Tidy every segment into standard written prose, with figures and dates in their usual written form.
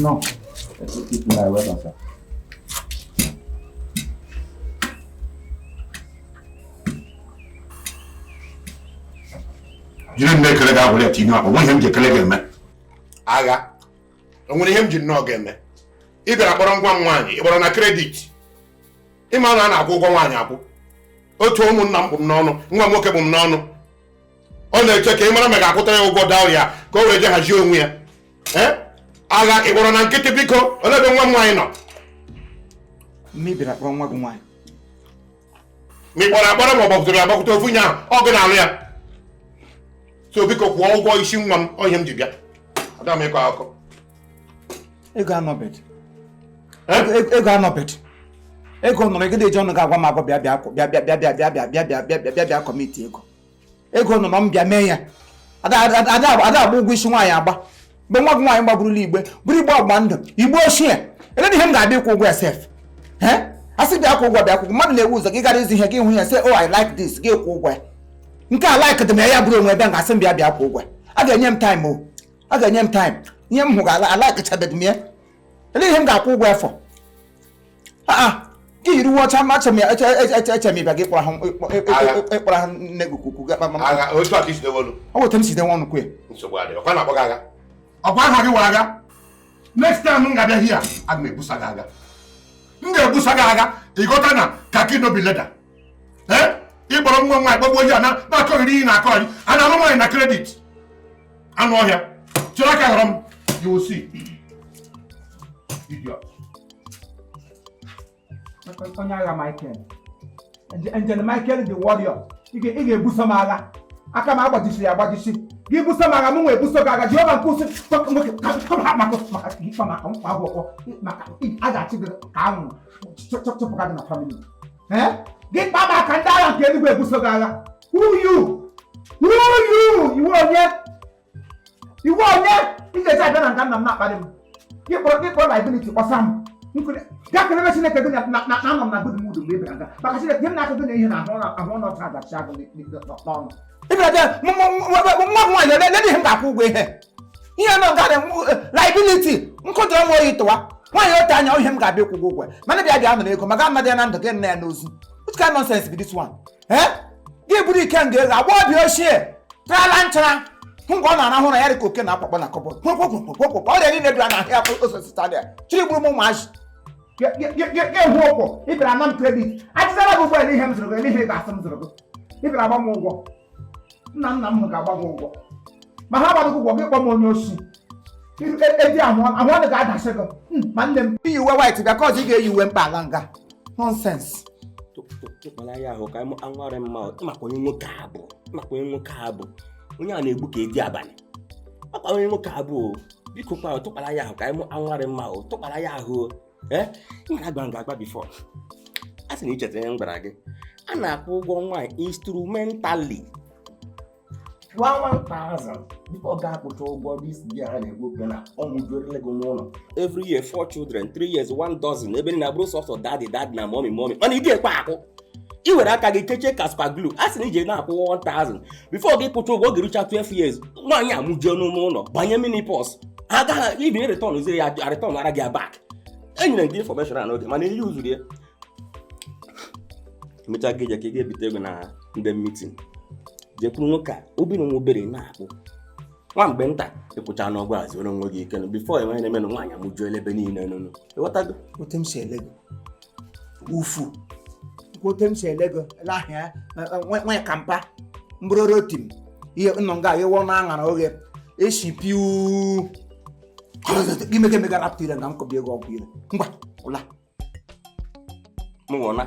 Nnọọ. Welcome, sir. Jiri m na-ekele gị agwụla tinye akpa nwe ihe m ji ekele gị eme. Agha, o nwere ihe m ji nnọọ ga-eme. Ị bịara kpọrọ ngwa m nwaanyị, ị kpọrọ na credit. Ịma na a na-akwụ ụgwọ nwaanyị akwụ. Otu ụmụnna m kpụ m n'ọnụ, nwa m nwoke kpụ m n'ọnụ. Ọ na-eche ka ị mara ma ị ga-akwụta ya ụgwọ dowry ya ka o wee je hazie onwe ya. Ee? Agha, ị kpọrọ na nkịtị biko, olee ebe nwa m nwaanyị nọ? Mme ị bịara kpọrọ nwa gị nwaanyị. Ma ị kpọrọ akpọrọ ma ọ gbakwutere agbakwute ofu nye ahụ, ọ gị na-alụ ya. So biko kwụọ ụgwọ isi nwa m, ọ ihe m ji bịa. Ada m ịkọ akụkọ. Ego anọbed. Ego anọbed. Ego nọrọ gị eji ọnụ gị agwa m agwa bịa bịa bịa bịa bịa bịa bịa bịa bịa bịa bịa bịa bịa commit ego. Ego nọ na m bịa mee ya. Ada ada ada agba ụgwọ isi nwaanyị agba. Mgbe nwa gị nwaanyị gbaburula igbe, buru igbe ọgba ndụ, igbe ochie. Ele ihe m ga-abịa ịkwụ ụgwọ ya sef. A sị bịa kwụ ụgwọ bịa kwụ ụgwọ. Mmadụ na-ewu ụzọ gị gara ịzụ ihe gị hụ ya sị oh I like this gị kwụ ụgwọ ya. Nke a like dị m ya ya bụrụ onwe ebe m ga-asị m bịa bịa kwụ ụgwọ ya. A ga-enye m time o. A ga-enye m time. Ihe m hụ ga alaikechabeghị m ya. Ele ihe m ga-akwụ ụgwọ ya for. Aa gị yiri uwe ọcha ma eche m ya eche eche eche m ịbịa gị kpọrọ ahụ ịkpọrọ ahụ nne gị kwukwu gị kpama Agha, otu a ka isi dewe olu. ọ bụ otu m si dewe ọnụ kwe. Nsogbu adịghị. Ọkwa na-akpọ gị agha. Ọkwa aha gị wụ agha. Next time m ga-abịa here, aga m ebusa gị agha. M ga-ebusa gị agha. Ị ghọta na khaki no be leather. Ee? Ị kpọrọ nwa nwaanyị kpọgbuo ihe a na-akọghịrị ihe na-akọghịrị. A na-alụ nwaanyị na credit. Anụ ọhịa. Chịrị aka ghọrọ m. You will see. Idiot. Onye agha Michael. Angel Michael the warrior. Ị ga-ebuso m agha. Aka m agbajisiri agbajisi. Gị buso m agha, m nwee buso gị agha. Jehova nke usu nwoke maka maka ikpe maka mkpa agwọkwọ maka a ga-achị gị ka anwụ chụpụga gị na family. Gị kpa m aka ndị agha nke eluigwe ebuso gị agha. Who you? Who you? Iwe onye? Iwe onye? Ị ga-eji abịa na nga nna m na-akparị m. Gị kpọrọ liability kpọsa m. Gaa kelebe Chineke gị na anọ m na good mood mgbe ị bịara nga maka Chineke ihe m na-akụ gị na ihe na ahụ ọnụ ọcha adachi agụ n'ọnụ. Ị bịara bịa nwa m nwaanyị lele ihe m ga-akwụ ụgwọ ihe ihe nọ nga dị liability nkụjọrọ m oyi tụwa nwaanyị ote anya ihe m ga-abịa ịkwụ ụgwọ mana bịa bịa nụrụ ego maka mmadụ ya na ndụ gị nna ya n'ozu. Which kind nonsense be this one? Gị buru ike nga ego agba obi ochie trala nchara hụ ka ọ na-arahụ ụra ya dị ka oke na-akpakpọ na cupboard kwekwekwekwekwekwe ọrịa niile bịara na ahịa osositadịa chiri gburu m ụmụazị ga-ehu ụkwụ ị bịara na m credit ajịzara gị ụgbọala ihe m zụrụ gị ihe ị ga-asị m zụrụ gị ị bịara agba m ụgwọ nna nna m hụ ga-agba gị ụgwọ ma ha gbara gị ụgwọ gị kpọọ m onye osi eji ahụ ahụ ọnụ ga-adasị gị ma nne m iyi uwe white bịa ka ọzọ ị ga-eyi uwe mkpa ala nga nonsense. Tụkpara ya ahụ ka anwarị mma maka onye nwoke a bụ maka onye nwoke a bụ onye a na-egbu ka edi abalị ọkwa onye nwoke a bụ biko kwa tụkpara ya ahụ ka anwarị mma o tụkpara ya ahụ ee ị nwere agba nga agba before a sị na icheta ihe m gwara gị a na-akwụ ụgwọ nwaanyị instrumentally 1000 before ọ ga-akwụcha ụgwọ this year a na-egbu oge na ọ mụjuorele gị n'ụlọ every year 4 children 3 years 1 dozen ebe na bụrụ sọsọ daddy daddy na mommy mommy mana ị ga-ekwe akwụ ị were aka gị kechie ka super glue a sị na ije na-akwụ 1000 before gị kwụcha ụgwọ ga-erucha 12 years nwaanyị amụjuo n'ụlọ ụlọ banye menopause ha agaghị ibi return zie ya return ara gị ya back enyere gị information a n'oge mana ihe uzuru ya emechaa gị je ka ị ga-ebite ego na ndị meeting jekwuru nwoke a obere nwa obere na-akpụ nwa mgbe nta ịkwụcha n'ọgwụ a zuoro onwe gị ike before enwe na-eme na nwaanyị amụjuola ebe niile nụnụ ịghọtago otu m si ele gị ufu otu m si ele gị ele ahịa nwe kampa mgbororo tim ihe nọ nga ịwọ na aṅara oghe esi piu gị mega emega rapụta ire nga m kọbi ego ọgwụ ire ngwa ụla mụ nwụna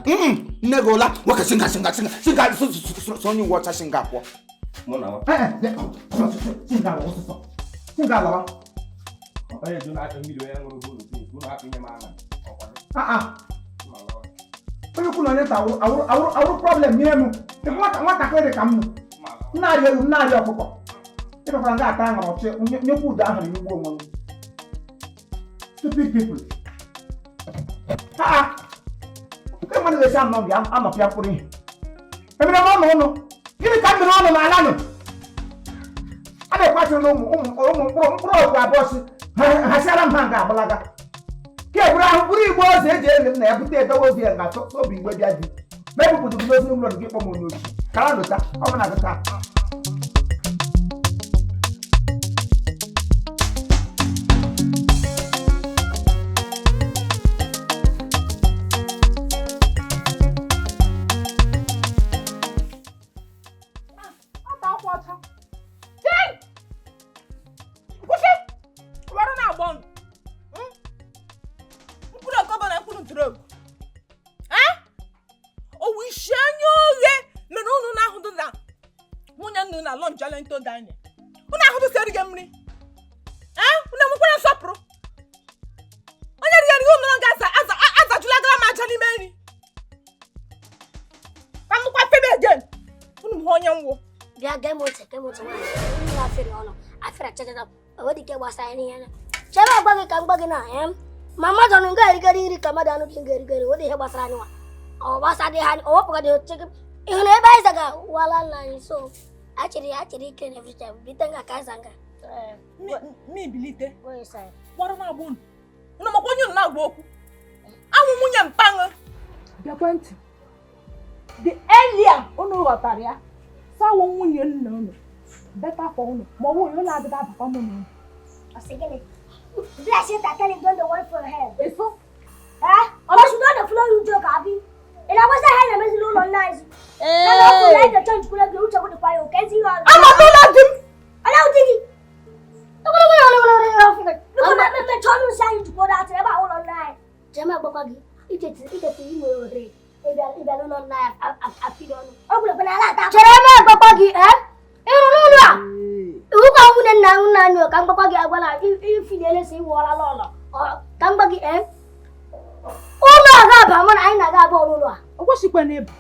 nne gị ụla nwoke singa singa singa singa so onye uwe ọcha singa pụọ mụ na nwa singa ọsụsọ singa lawa. Onye ju na-achọ mmiri onye ṅụrụ bụrụ unu hapụ inye m aṅa Onye ukwu na onye nta awụrụ problem nye m nwatakịrị dị ka m nụ m na-arịa ewu m na-arịa ọkụkọ ịbakwara nga ata aṅara ọchị nyekwa udo ahụ n'ugbo onwe m. Stupid people. Ha nke mmadụ ga-esi anọ bịa anọpịa mkpụrụ ihe emere m ọnụ ụnụ gịnị ka m mere ọnụ n'ala nụ a na-ekwasịrị na ụmụ ụmụ ụmụ mkpụrụ mkpụrụ ọgwụ abụọ si Hasịara m ha nga agbalaga ka eburu ahụ bụrụ igbe ozu eji eli m na ya bute edowe ozu ya nga obi igwe bịa di ma ebupụtụ gị n'ozu ụlọ gị kpọ m onye ochi kara lụta ọ bụ na gị taa. Kwụsị! Were na-agba ọnụ. Mkpụrụ okobo na mkpụrụ ntụrụogu. Owu isi anya oghe mere unu na-ahụdụ na nwunye nnu na lọnch alento dining. Unu ahụdụ si erighe mmiri. Unu enwekwara nsọpụrụ. Onye righe nri unu ga azajula gara m aja n'ime nri. Ka m nụkwa febe again. Unu m hụ onye nwụ. Bịa gee m ntị, gee m ntị nwaanyị. Mmiri afịrị ọnụ, afịrị achachacha, enweghị ike gbasara n'ihe na. Chere agwa gị ka m gwa gị na ma mmadụ ọnụ nga erigeri nri ka mmadụ anụ gị nga erigeri, nwedị ihe gbasara anyị nwa. Ọ gbasa dị ha, ọ wepụga dị oche gị. Ị hụrụ ebe anyị zaga wala nna anyị so achịrị achịrị ike na every time bite nga ka anyị zaga. Mi bilite. Kpọrọ na-agba unu. Unu makwa onye unu na-agba okwu. Anwụ nwunye mpanụ. Gekwe ntị. The earlier unu ghọtara ya, sawo nwunye nna unu. Better for unu. Ma ọ bụ onye na-adịghị abakwa m n'unu. Ọ sị gịnị? Bless you, Tatali, don't the one for hell. Eso? Eh? Because you don't follow you joke, Abi. Ị na-agbasa ha na-emezi n'ụlọ nna anyị. Na na ọkụ na ịga chọọchị kwere gị uche gwụdịkwa ya oke ezi ihe ọzọ. Ama n'ụlọ di m. Ala ụdị gị. Mechie ọnụ nsị anyị jikwa atụ ebe a ụlọ nna anyị. Chema agbakwa gị icheta inwe ohere ịbịa n'ụlọ nna anyị apịrị ọnụ. Ọ gwụrụ na ala ata. Chere m agbakwa gị ị rụrụ ụlọ a. Iwu ka nwunye nna nna anyị ka mgbakwa gị agwa na ifi na-elesi iwụọla n'ụlọ. Ka mgba gị ụlọ a ga-aba mụ na anyị na-aga abụọ n'ụlọ a. O kwesịkwa na ịba.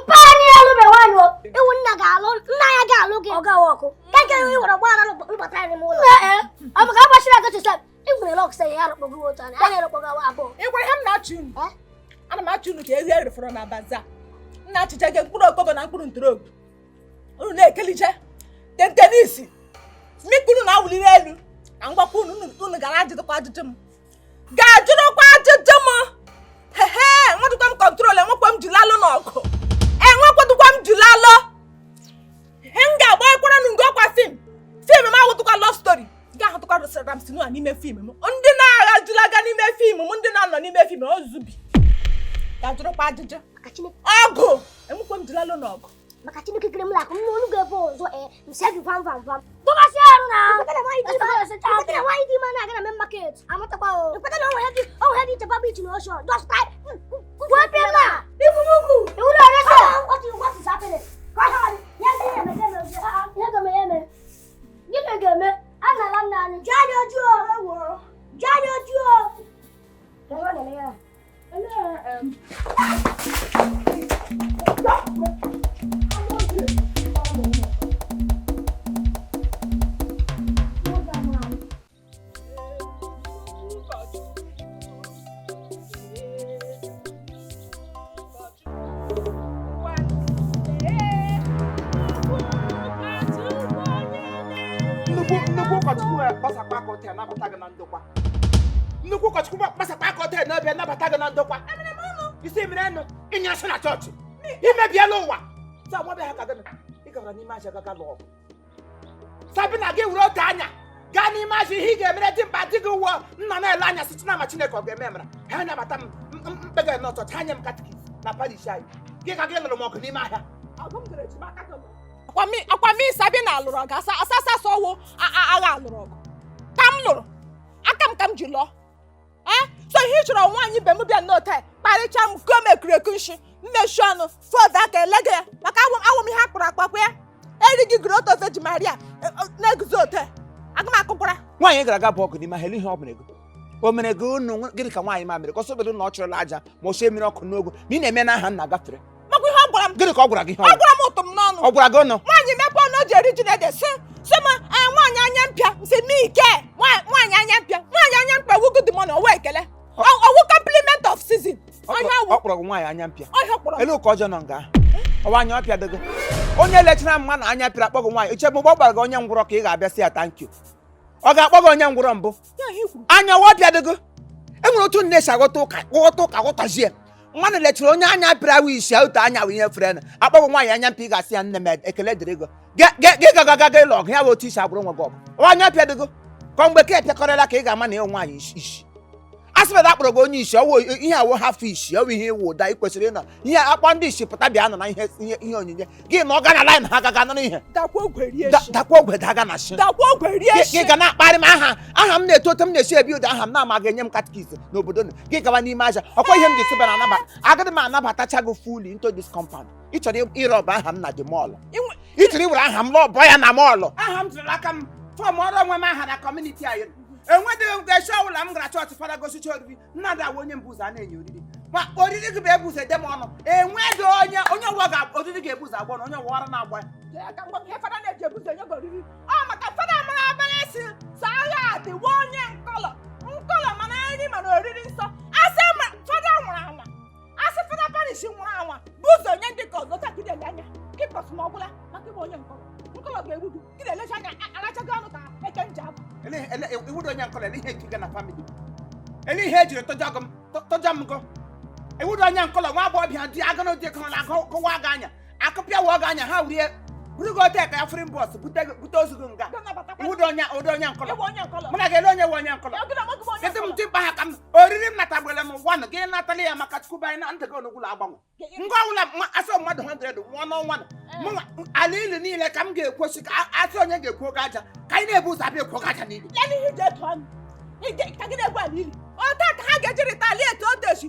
Mpa anyị alụbe nwaanyị o. Iwu nna ga-alụ nna ya ga-alụ gị. Ọ gawa ọkụ. Ka nke ị were ọgbaghara lụbata anyị n'ime ụlọ. Ọ bụ ka a gbachiri aka chesa ị nwere lọk sị ya arụkpọgo otu anyị anyị arụkpọgo abụọ. Ị gwara ihe m na-achị unu. Ana m achị unu ka ezi erifọrọ na baza. M na-achịcha gị mkpụrụ okobo na mkpụrụ ntụrụogu. Unu na-ekelije tentenisi. Mmikpu unu na-awụliri elu. Ka ngwakwa unu unu gara ajụjụkwa ajụjụ m. Ga-ajụrụkwa ajụjụ m. Hehe, enwedụkwa m kọntrol, enwekwa m jilalụ n'ọgụ. Enwekwadụkwa m jilalụ. He m ga-agba ekwara nụ nke ọkwa fim. Fim m awụtụkwa love story. Ga-ahụtụkwa Ramsey n'ime fim m. Ndị na-agha julaga n'ime fim m, ndị na-anọ n'ime fim ozubi. Ga-ajụrụkwa ajụjụ. Ọgụ! Enwekwa m jilalụ n'ọgụ. Maka Chineke kere m lakụ m n'olu ga-ebe ọzọ m sị gị vam vam vam. Tụbasị arụ na. Ekwetara nwaanyị dị ime na-aga na main market. Amatakwa o. Ekwetara na onwe ha dị ichekwa beach na ocean. Just type. Gwepịa m a. Ibu n'ugwu. Iwu na ọrịa. What is happening? Ka ọ hụ ya ndị na-eme ihe ga-eme ya eme. Gịnị ga-eme? A na-ala nna anyị. Jee anya ojuo. Jee anya ojuo. Ka ọ na-eme ya. Nnukwu ụkọchukwu gbasakwa aka ọtọ n'ọbịa nabata gị na ndokwa. Isi mere nụ ịnya asị na chọọchị. Imebiela ụwa. Sa nwa ha ka gịnị? Ị gara n'ime aja gaga lụọ ọgụ. Sabina gị were otu anya gaa n'ime aja ihe ị ga-emere dị mkpa dị gị ụwọ nna na-ele anya site na ama Chineke ọ ga-eme emere. Ha nabata m mkpega n'ọchọchị ha nye m katikis na parish anyị. Gị ka gị lụrụ m ọgụ n'ime ahịa. Akwa mi Sabina lụrụ ọgụ asasa ọwụ agha lụrụ ọgụ. Ka m lụrụ aka m ka m ji lụọ. So ihe ị chọrọ nwaanyị ibe m bịa n'ote kparịcha m kuo m ekureku nshi mmechi ọnụ fọdụ aka elega ya maka awụ m ihe akpụrụ akpakwa ya erighị groto Virgin Maria na-eguzo ote aga m akụkwara. Nwaanyị gara aga bụ ọgụ n'ime ahịa ihe ọ mere gị. O mere gị unu gịnị ka nwaanyị ma mere ka ọsọ obodo na ọ chọrọla aja ma ọ sie mmiri ọkụ n'ogo ma ị na-eme n'aha nna gafere. Makwa ihe ọ gwara m. Gịnị ka ọ gwara gị? Ọ gwara m ụtụ m n'ọnụ. Ọ gwara gị ọnụ? Nwaanyị mepe ọnụ o ji eri ji na-ede sị sị m nwaanyị anya mpịa nsị m ike nwaanyị anya mpịa nwaanyị anya mpịa wugo dị mọnụ ọwa ekele ọwụ compliment of season. Ọ kpọrọ gị nwaanyị anya mpịa. Elu ka ọjọọ nọ nga ọwa anya ọpịa dịgị. Onye lechara mma na anya pịara akpọ gị nwaanyị iche mgbe ọ gbara gị onye ngwụrọ ka ị ga-abịa sị ya thank you. Ọ ga-akpọ gị onye ngwụrọ mbụ? Ya ihe i kwuru. Anya wọbịa dịgo. Enwere otu nne si aghọta ụka, ghọta ụka, ghọtazie. Mmadụ lechara onye anya pịara awụ isi otu anya wụ ihe fere na akpọghị nwaanyị anya mpị. Ị ga-asị ya, "Nne m, ekele dịrị gị." Gị gagaga ịlụ ọgụ ya bụ otu isi agbụrụ nwe gị ọgụ. Ọ anya pịa dịgo ka mgbe ka epịakọrịla ka ị ga-ama na ịwụ nwaanyị isi isi. A sị na akpọrọ gị onye isi, ọwụ ihe awụ hafụ isi, ọwụ ihe ịwụ ụda. Ị kwesịrị ịnọ ihe akpọ ndị isi pụta bịa nọ na ihe ihe ihe onyinye gị na ọ ga na line ha gaga nọ ihe. Dakwa ogwe rie shi. Dakwa ogwe daga na shi. Dakwa ogwe rie gị shi. Gị ga na-akparị m aha aha m na-eto oto m na-esi ebi ụda aha m na-ama ga-enye m catechist n'obodo nụ. Gị gawa n'ime aja ọkwa ihe m ji sịba na anaba agaghị m anabatacha gị fully into this compound. Ị chọrọ ịrọba aha m na the mall. Ị chọrọ iwere aha m lọbọ ya na mall. Aha m tụrụ aka m form ọrụ onwe m aha na community anyị. Enwedịghị m ga-esi ọbụla m gara chọọchị, fada gosicha oriri nnadị awụ onye mbụ ụzọ a na-enye oriri, ma oriri gị bụ ebu ụzọ ede m ọnụ. Enwedị onye onye ọbụla ga oriri ga-ebu ụzọ agba ọnụ, onye ọwụwara na-agba ya. Jee ka ngwa ihe fada na-eji ebuzo enye gị oriri ọ maka fada mara abalị si sọ agha adịwa onye nkọlọ nkọlọ, mana nri mana oriri nsọ asị ma fada nwụrụ anwa, asị fada parish nwụrụ anwa bụ ụzọ nye ndị ka ọzọ takịrị ele anya kịkọs ma ọ gwụla maka ịbụ onye nkọlọ nkọlọ ga-egbu gị. Gị na-elecha anya arachaghị ọnụ ka eke nje abụ. Iwudo onye nkọlọ, ele ihe etuga na family, ele ihe ejiri tọjọ gị m tọjọ m gụ. Iwudo onye nkọlọ, nwa agbọghọbịa dị agụrụ dị kọrọ na akụwa gị anya, akụpịawa gị anya, ha wrie buru gị ote ka ya free bus bute bute ozu gị nga. Gị nabatakwa. Iwudo onye ụdị onye nkọlọ. Ịbụ onye nkọlọ. Mụ na gị ele onye nwe onye nkọlọ. Ya, gị na onwe gị bụ onye Site m nkọlọ. timkpa ha ka m oriri m natagbere m ụwa nụ gị natala ya maka Chukwu anyị na ndụ gị onugwụlụ agbanwe ngwa ọbụla asị mmadụ 100 nwụọ n'ọnwa nụ. Mụnwa ala ilu niile ka m ga-ekwosi ka asị onye ga-ekwu oge aja ka anyị na-ebu ụzọ abịa ekwu oge aja n'ili. Ya n'ihe iji etu ọnụ ka gị na-egwu ala ili otu ka ha ga-eji retaliate otechi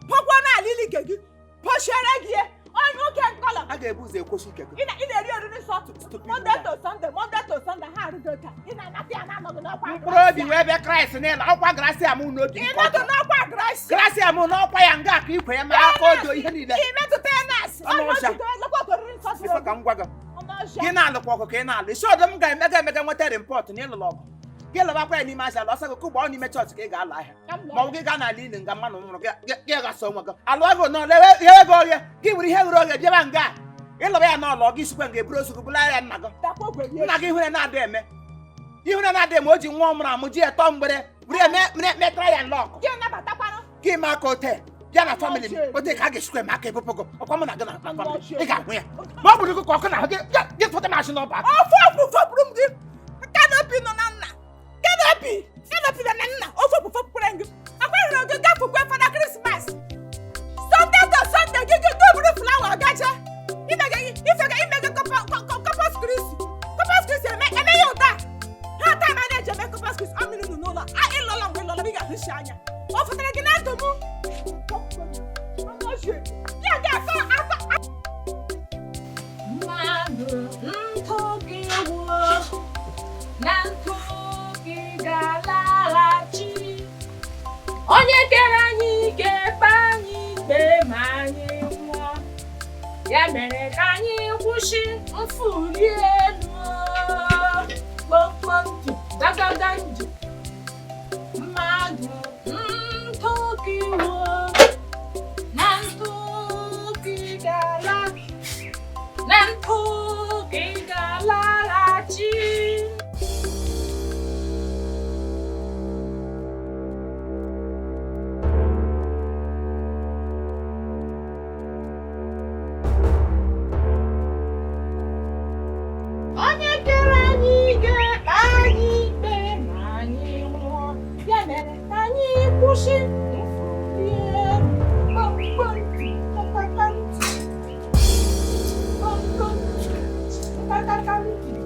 pọkwa n'ala ili nke gị pọchiere gị ya onye nwoke nkọlọ. A ga-ebu ụzọ ekwosi ike gị. Ị na-eri oriri nsọ Stupid Monday woman. to Sunday, Monday to Sunday, ha arụgo taa ị na-anata ya na-anọghị n'ọkwa. Mkpụrụ obi wee bịa Kraịst n'ịla ọkwa gracia m n'obi Ị nke nọdụ ọjọọ. n'ọkwa gracia. Gracia m n'ọkwa ya nga ka ikwe ya ma aka odo ihe niile. Ị metụta ya na-asị Ọnụ ọcha. lekwa otu oriri nsọ si Ife ka m gwa gị, ọnụ ọcha. gị na-alụkwa ọgụ ka ị na-alụ isi ọdụ m ga-emega emega nweta report na ịlụlụ ọgụ. Gị lụbakwa ya n'ime aja lọsọ gị kụgba ọ n'ime chọọchị ka ị ga-alụ ahịa. Ka m lụọ. Ma ọ bụ gị gaa n'ala ili nga mmanụ nwụrụ gị gị ghasa onwe gị alụọ gị nọ lewe ghewe gị oghe gị were ihe ghere oghe bịaba nga ịlụba ya n'ọlụ gị sikwe nga eburu ozu gị bụla ya nna gị. Dakwa ogwe rie. Nna gị ihure na-adị eme ihure na-adị eme o ji nwa ọ mụrụ amụ ji etọ mgbere were eme metara ya nlọkụ. Gị nabatakwanụ. Gị ma aka ote bịa na family m ote ka a ga-esikwa eme aka ebupụ gị ọkwa mụ na gị na na family ị ga-ahụ ya ma ọ bụrụ gị ka ọkụ na ahụ gị gị fụta m asị n'ọba aka. Ofe ọgwụ fọpụrụ m gị canopy nọ na nna canopy canopy nọ na nna ofe ọgwụ fọpụkwara gị akwarịrị gị gafukwe fada Christmas Sunday to Sunday gị gị gị buru flower gaje imege ifege imege Corpus Christi. Corpus Christi eme eme ya ụta ha taa ma na-eji eme Corpus Christi ọ mmiri nụ n'ụlọ a ịlọla mgbe ịlọla ị ga-ahụchi anya ọ fụtara gị na ndụ m ya ga-akọ akọ. Mmadụ, ntụ gị wuo na ntụ gị ga-alaghachi. Onye kere anyị ga-ekpe anyị ikpe ma anyị nwụọ. Ya mere ka anyị kwụsị mfuli elu, kpọmkpọm ntụ dagada ndụ. Mmadụ, ntụ gị wuo na ntụ gị ga-ala na ntụ gị ga-alaghachi. Onye kere anyị ga-ekpe anyị ikpe ma anyị nwụọ. Ya mere ka anyị kwụsị mfuli elu, kpọmkpọm ntụ, kpakpakpa ntụ, kpọmkpọm ntụ, kpakpakpa ntụ.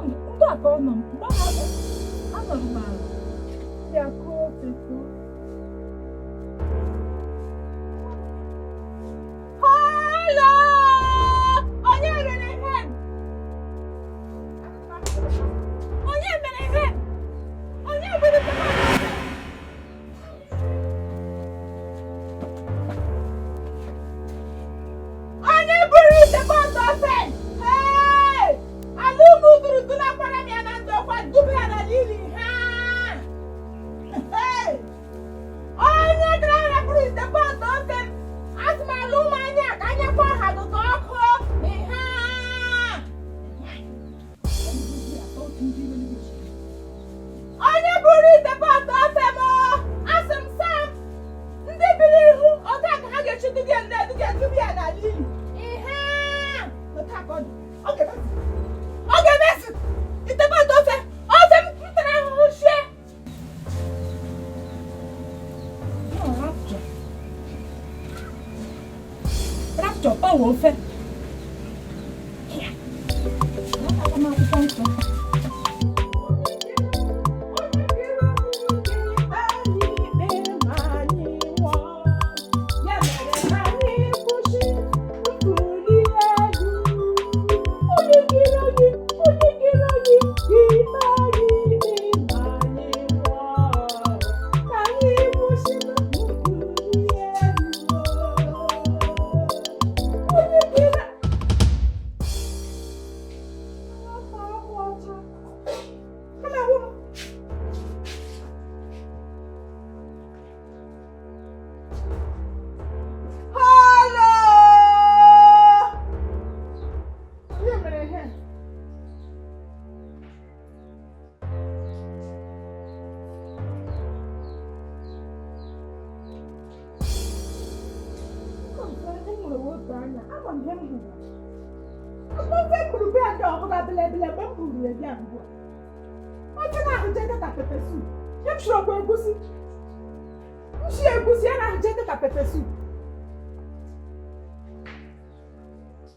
Ndị a ka ọ nọ mgbe anọrọ m ala ya kụọ ofe kụọ. Hello! Onye mere ihe? Onye mere ihe? Onye gburu tomato? Onye buru tomato ofe? Hey! Ala ụmụ duru dulakwara m ya na ndokwa duba ya n'ala ili ha! Hey! Onye gara ahịa buru tomato ofe m, asị m ala ụmụ anya ka anya kwa ha gị ka ọkụ ihe. Onye buru ite pọtụ ofe m, asị m Sam, ndị biri ihu otu a ka ha ga-echi duga ndị eduga duba ya n'ala ili ihe. Otu a ka ọ dị. Ọ ga-emezu. Ọ ga-emezu. Ite pọtụ ofe ofe m tara ahụhụ shie. Rapture. Rapture gbanwee ofe. Anata m akwụkwọ nsọ. Ya mere ka anyị kwụsị mfuli elu. Onye kere anyị, onye kere anyị, ikpe anyị ikpe ma anyị nwụọ. Ka anyị kwụsị mfuli elu. Onye kere Afọ ahụ ọcha. Come here, woman. Hello! Onye mere ihe a? Nke m nwere otu anya, ama m ihe m hụrụ. Ofe m buru bịa ndị ọbụla belebele mgbe m buru ya bịa mbụ a. Ofe na-ahụje dịka pepper soup. Ihe m shiri ọkwa egusi. M shi egusi ya na-ahụje dịka pepper soup.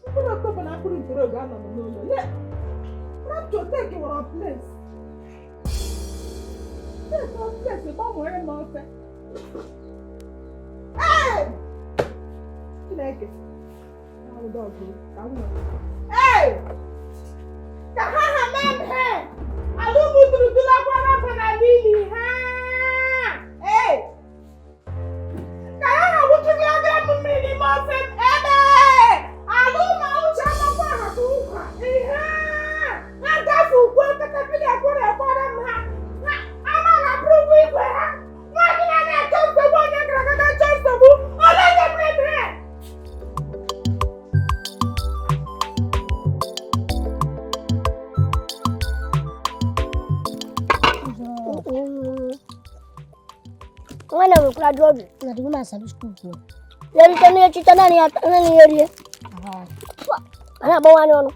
Mkpụrụ okobo na mkpụrụ ntorogo anọ m n'ụlọ. Le, Rapture take your place. Take your place, gbanwere m ofe. Ee! Chineke. Ahụ dọgụ ka m nwere. Ee! Ka ha ha mee m he! Ala ụmụ duru dulakwara m n'ala ili ha! Ee! Ka ha ha wụchigide m mmiri n'ime ofe m ebe! Ala ụmụ awụcha amakwa ha ka ụkwa ihe! Ha gafe ugwu katapila ekwere ekwere m ha! Ha ama ga-abụrụ ụgbọ igwe ha! Nwaanyị na na-achọ nsogbu onye gara aga ga-achọ nsogbu! Ole onye mere m he? Nwanne m nwekwara ajọ obi na the woman sabi school too. Lerite n'echiche naanị ya naanị ya rie. A na-agbawa anya ọnụ.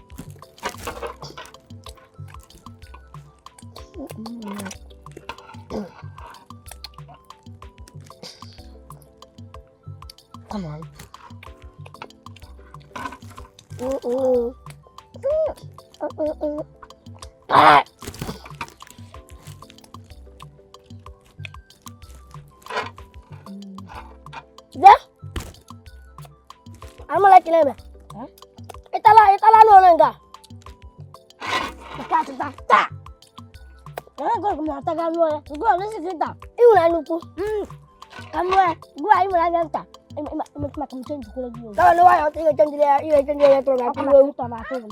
Come on. Mm-mm. Mm-mm. Ah. Bịa. Amala kineme. Ịtala ịtala n'ụlọ nga. Nke atụta taa. Ee, gwa m ataga nụọ ya. Gwa m isi kịta. Ị nwere anya ukwu. Ka m nwee. Gwa ị nwere anya nta. Maka m chenji kwere gị. Kama na nwayọ ị ga-echenjiri ya ị ga-echenjiri ya tụrụ m akụ ewu.